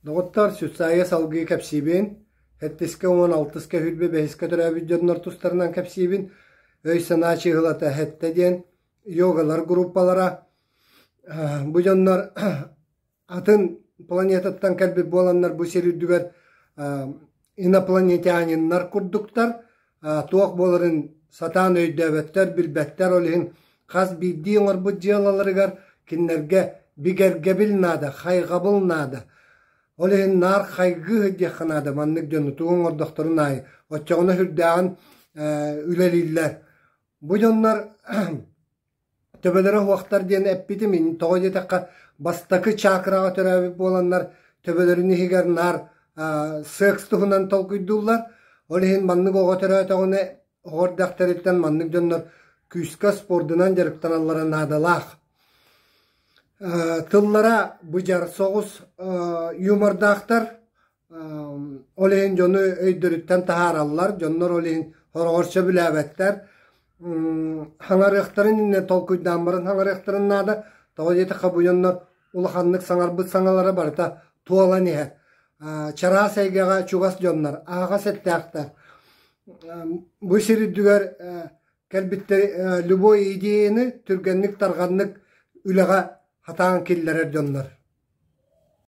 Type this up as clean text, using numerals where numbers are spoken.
Доҕоттор, Сюцайа салгыы кэпсиибин. Сэттискэ уон алтыска сүүрбэ бэһискэ төрөөбүт дьоннор тустарынан кэпсиибин. Өй-санаа чыыһылата сэттэ диэн йогалар группалара. Бу дьоннор атын планетаттан кэлбит буоланнар бу сир үрдүгэр инопланетяниннар курдуктар. Туох буоларын сатаан өйдөөбөттөр, билбэттэр. Ол иһин хас биирдии оҥорбут дьыалаларыгар кинилэргэ бигэргэбил наада, хайҕабыл наада. Ол иһин наар хайгыы сылдьыахха наада маннык дьону тугу оҥордохторун аайы. Оччоҕуна сүрдээҕин үлэлииллэр. Бу дьоннор Төбөлөрө уһуохтар диэн эппитим, тоҕо диэтэххэ, бастакы чакраҕа төрөөбүт буоланнар төбөлөрүн иһигэр наар секс туһунан толкуйдууллар. Ол иһин маннык оҕо төрөөтөҕүнэ, оҕо эрдэхтэриттэн маннык дьоннор күүскэ спордунан дьарыктаналлара наадалаах. Тыллара быдьар соҕус юмордаахтар, Ол иһин дьону өйдөрүттэн таһаараллар, дьоннор ол иһин сороҕор сөбүлээбэттэр. Хаҥарыахтарын иннинэ толкуйдаан баран хаҥарыахтарын наада. Тоҕо диэтэххэ бу дьоннор улаханнык саҥарбыт саҥалара барыта туолан иһэр. Чараас эйгэҕэ чугас дьоннор, аһаҕас эттээхтэр. Бу сир үрдүгэр кэлбиттэр любой идеяны түргэнник-тарҕаннык үлэҕэ хатаан киллэрэр дьоннор.